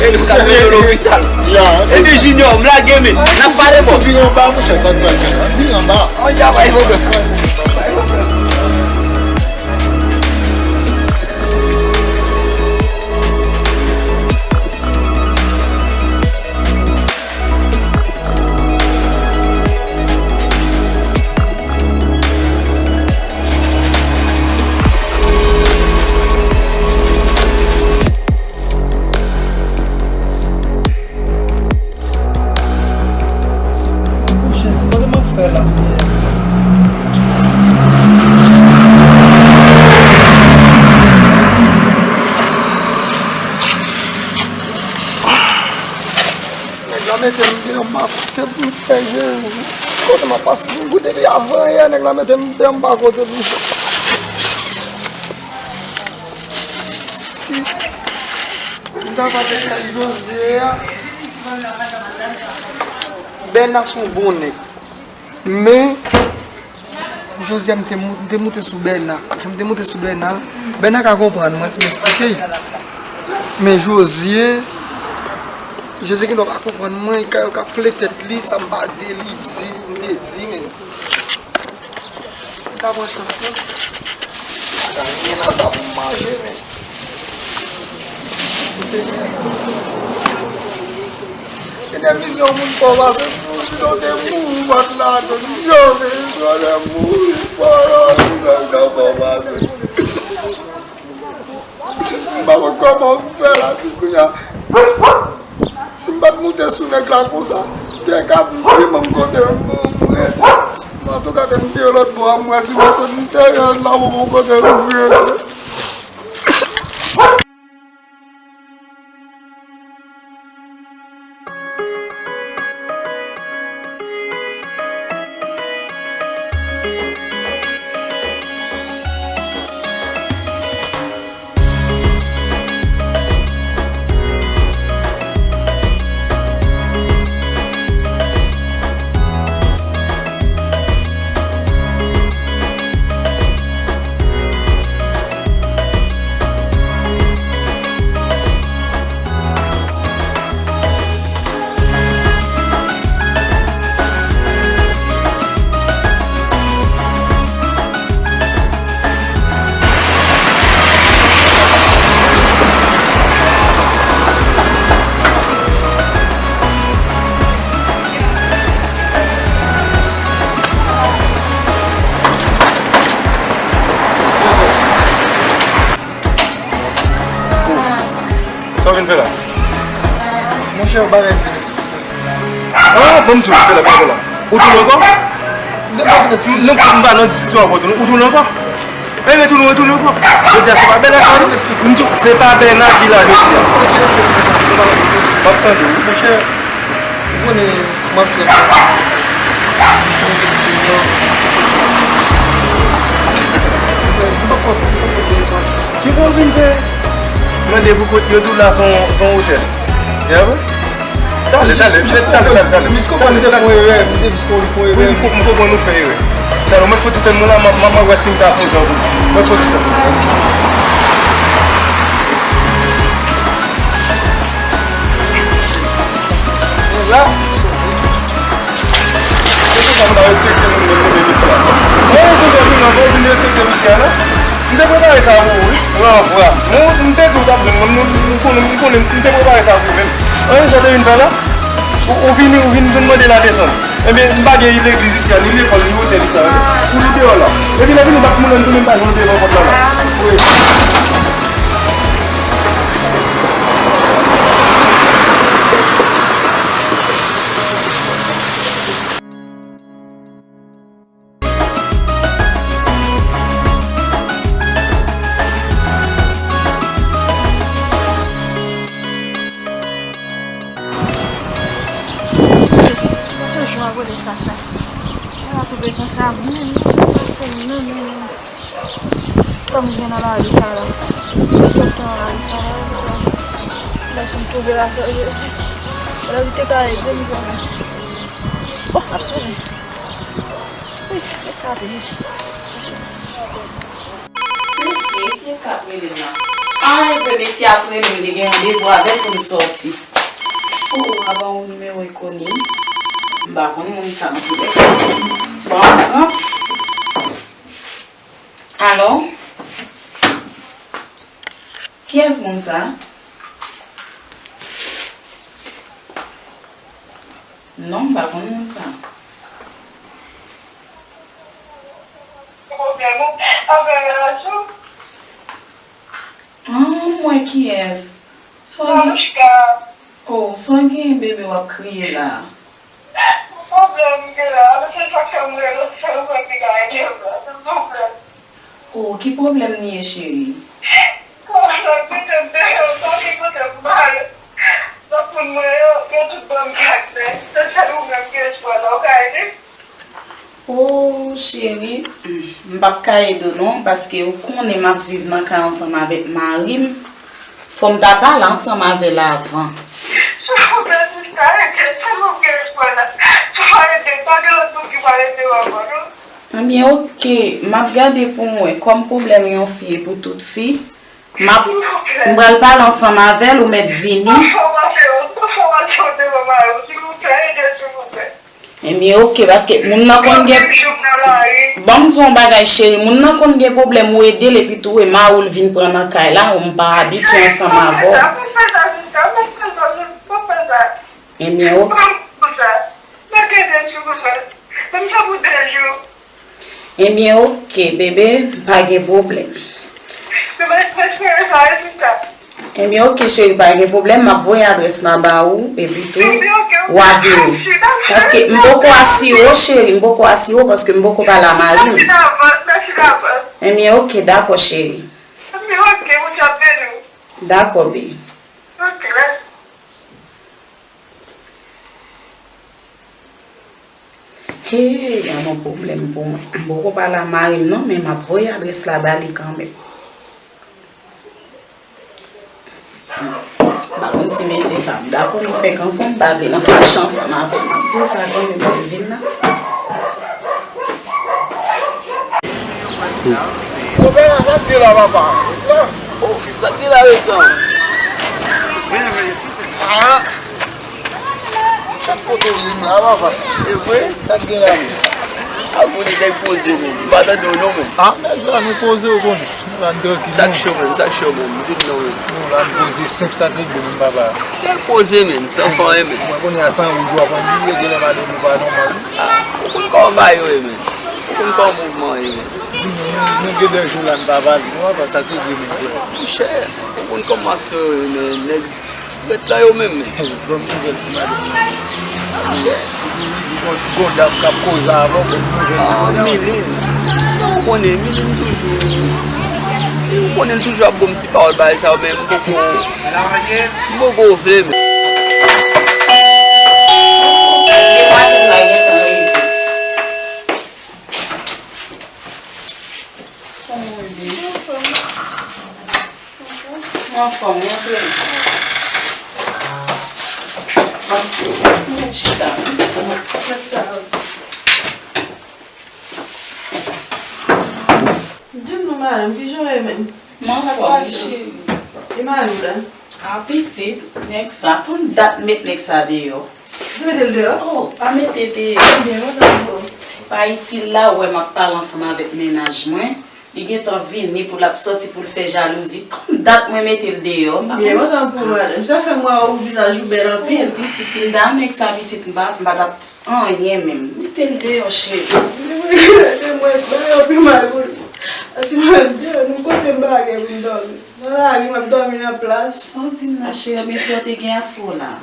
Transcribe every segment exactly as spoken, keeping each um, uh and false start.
E nou ka mennen l lopital. Epi Junior, m lage men. N ap pale, bòs. Vire anba, monchè, sa k pral fèt la. Vire anba. An travay, pwoblèm. Monchè, se kote m ap fè la, Senyè? Nèg la mete m deyò, m pa kote pou m fè, Jezi. Kote m ap pase pou m goute depi avanyè, nèg la mete m deyò, m pa kote pou m fè. Si m ta pa te fè Jozye a, Bèna se yon bon nèg. Men, Jozye a, m te mou-, m te moute sou Bèna. Jan m te moute sou Bèna, Bèna ka konprann mwen si m esplike l. Men Jozye, Jozye gendwa pa konprann mwen, li ka, li ka plen tèt li, sa m pa di, li di, m te di, men. M ta pran chans lan. Pa gen anyen nan sa pou m manje, men. Gen de vizyon moun fè w pase, pou si w te mouri, w pa t ladan l. Yo, men, si w te mouri, pawòl, vizyon k ap fè w pase. M pa konn kòman m fè la, di kounye a. Si m pa t moute sou nèg la konsa, te ka pi manm kote m, m rete. Men antouka, ke m vire lòt bò a, m wè si m mete misteryèz la pou bon kote m rete. Sa w vin fè la? Monchè, yon bagay m vin esplike. Ah, ban m di w, fè la, fè la. Ou tounen ankò? Non, m pa nan diskisyon avè w, ou tounen ankò? E retounen, retounen ankò. Jodi a, se pa Bèna ki la, non? M di w, se pa Bèna ki la jodi a. M ap tande w. Monchè, ou konnen m ap fè. Kisa w vin fè? Mande pou kote yo di w la se yon, se yon otèl. Ya vre? Talè, talè, talè, talè, talè. Jis konprann nou te fè yon erè, nou te jis konprann nou fè yon erè. Wi, m konprann nou fè erè. Talè, mwen fò ti tann mwen la, m ap, m ap wè si m ka fè yon jan pou mwen fò ti tann. Mwen la. Sa m ta respekte moun mwen mete misye a. Mwen, ou konn vin nan, ou vin respekte misye a, non? M te prepare sa pou ou, wi. Bra, bra. Mwen, m te di w t ap jwenn mwen, m, m konnen, m konnen, m te prepare sa pou ou, men. Anyen sa w te vin fè la? Ou, ou vini, ou vin, vin mande la desann. Ebyen, m pa gen legliz isi a, ni lekòl, ni otèl isi a, wi. Ou li deyò la. Epi lè vini, bat moun nan, m tounen m pa jwenn devan pòt la, la. Wi. Mwen toujou abone sa, sa. Mwen ap bezwen sa, men non, sa pase, non, non, non. Kòm gen nan lari sa la. Kòm gen nan lari sa la, sa. Mèsi, m twouve la, Jezi. Lè m te ka ede m konnen. Oh, ap sonnen. Wi, met sa te, Jezi. Ap sonnen. Mesye, kiyès k ap rele m la? Ay, vre mesye ap rele m, li gen randevou avè l pou n sòti. O, a ban ou nimewo enkoni. M pa konn moun sa antoulèka. Bon, pran. Alo? Kiyès moun sa? Non, m pa konn moun sa. Pwoblèm ou avè relasyon? Ah, m wè kiyès. Sa w gen? Malouchka. Oh, sa w gen, bebe, w ap kriye la? Pwoblèm m gen la, se sa k fè m rele w, se ou menm ki ka ede m la, silvouplè. Oh, ki pwoblèm li ye, cheri? Kòman sa mete m deyò, m pa gen kote pou m ale. Lòt moun mwen yo, yo tout ban m vag, men se sèl ou menm ki espwa la, ou ka ede m? Oh, cheri, m p ap ka ede w non, paske ou konnen m ap viv nan kay ansanm avèk mari m. Fò m ta pale ansanm avè l avan. Silvouplè, sista, ede, sèl ou m gen espwa la. Si w pa ede, pa gen lòt moun ki pral ede w ankò, non. Ebyen, oke, m ap gade pou m wè. Kòm pwoblèm yon fi e pou tout fi, m ap, m pral pale ansanm avè l, ou mèt vini. Mwen fò w pase, mwen fò w pase devan mari w, silvouplè, ede, silvouplè. Ebyen, oke, paske moun nan konn gen, ban m di w yon bagay, cheri, moun nan konn gen pwoblèm, ou ede l, epi tou, e mari w l vin pran nan kay la, ou m pa abitye ansanm avè w. Ebyen, oke. Ebyen, oke, bebe, pa gen pwoblèm. Ebyen, oke, cheri, pa gen pwoblèm, m ap voye adrès la ba ou, epi tou, w a vini. Paske m poko asire w, cheri, m poko asire w, paske m poko pale a mari m. Ebyen, oke, dakò, cheri. Dakò, be. Hey, gen yon pwoblèm pou mwen. M poko pale a mari m non, men m ap voye adrès la ba li kanmenm. M pa konn si mesye sa ap dakò nou fèk ansanm, m pa vle nan fache ansanm avè l. M ap di l sa kanmenm lè l vin la. Konpè, sa k gen la, papa? Oh, sa k gen la, resan? Ah! Chak kote w vin la, papa. E vre? Sa k gen la menm? Abone, nèg poze menm. M pa tande w non menm. Ah, nèg la, nou poze, w konnen. Nou la, n trankil. Sa k cho menm, sa k cho menm. M tout non menm. Nou la, n poze, senp, sa k regle menm, papa. Nèg poze menm, san fè anyen menm. Mwen konnen a san wouj w ap ann di, genlè madanm ou pa nòmal wi. Ah, ou konn kòman bagay yo ye menm. Ou konn kòman mouvman ye menm. Di nou, nou, nou gen de jou la, n pa pale non, papa, sa k regle menm, frè? Monchè, ou konn kòman aksyon yo ye menm, nèg Prèt la yo menm, men. Hey, ban m nouvèl ti madanm nan. Monchè. Ou di gon, gon dam k ap koze avè w, ban m nouvèl ti madanm. Ah, Miline. Non, ou konnen, Miline toujou. Ou konnen l toujou ap ban m ti pawòl bagay sa yo, men m poko, m poko vle, men. Demwazèl la gen tan rive. Kòman w ye? Mwen anfòm, mwen anfòm. Mwen chita. Di m non, madanm, kijan w ye menm? Mwen anfòm, wi, cheri. E mari w la? A pitit, nèg sa. Konn dat m met nèg sa deyò. Ou mete l deyò? Oh, pa mete deyò. Ebyen, mwen dakò. Pa itil la, ou wè m ap pale ansanm avèk mennaj mwen. Li gentan vini pou l ap sòti pou l fè jalouzi. Konn dat mwen mete l deyò. M pa konn. Byen kontan pou ou, madanm. Sa fè m wè ou vizaj ou bèl anpil. Pitit, si m ta nèg sa, pitit, m pa, m pa t ap anyen menm. Mete l deyò, cheri. Mwen regrete, mwen, bagay yo pi mal pou nou. Paske mwen deyò, nou kote m pa gen pou m dòmi. Nan lari, m ap dòmi nan plas. Sa w di m la, cheri, men si w te gen afè w la.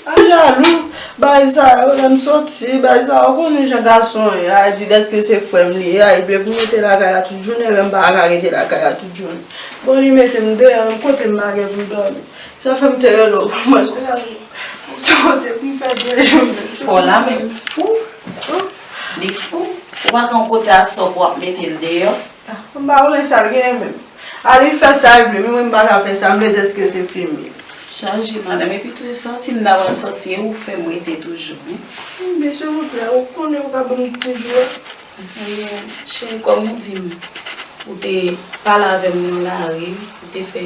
Pa jalou. Bagay sa yo, lè m soti, bagay sa yo, ou konnen jan gason ye. A di dèske se frè m li ye, a li vle pou m rete lakay la tout jounen, men m pa ka rete lakay la tout jounen. Bon, li mete m deyò, menm kote m pa gen pou m dòmi. Sa fè m te rele w pou mwen, m te rele w. Ti kote pou m fè de jounen. Fò la, men m fou. Li fou. Ou pa gen yon kote aswè pou w ap mete l deyò? Ah, m pa konnen sa l genyen menm. A li fè sa l vle, men mwen m pa ka fè sa m vle dèske se fi m ye. Chaje madanm, epi tou e sòti m ta pral sòti, e ou fè m rete toujou, wi. Ebyen, silvouplè, ou konnen ou ka ban m ti jou a. Ebyen, cheri, kòm ou di m, ou te pale avè m nan lari, ou te fè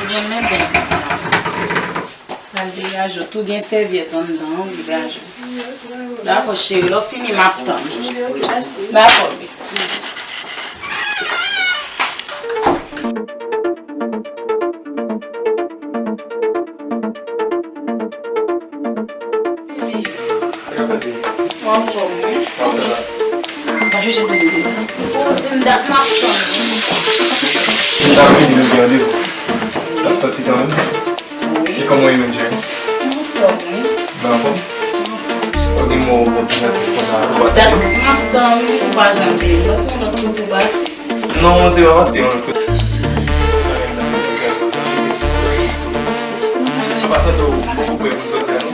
Ebyen, men bèl. Pral degaje w. Tou gen sèvyèt anndan, degaje w. Dakò, cheri, lè w fini, m ap tann. Dakò, baby. Baby. Ou anfòm, wi. Pa jije m, baby. Poze m dat m ap tann ou. M ta vini, nou gen randevou. T ap soti kanmenm. Wi. E kòman w ye menm, cheri? M anfòm, wi. Ou anfòm? M anfòm. Ou gen mo pou ti jan tris konsa. Dat m ap tann, wi, ou pa janm vini. Paske yon lòt kote w pase. Non, se pa paske yon lòt kote. Ou pa santi w poko prè pou soti a, non?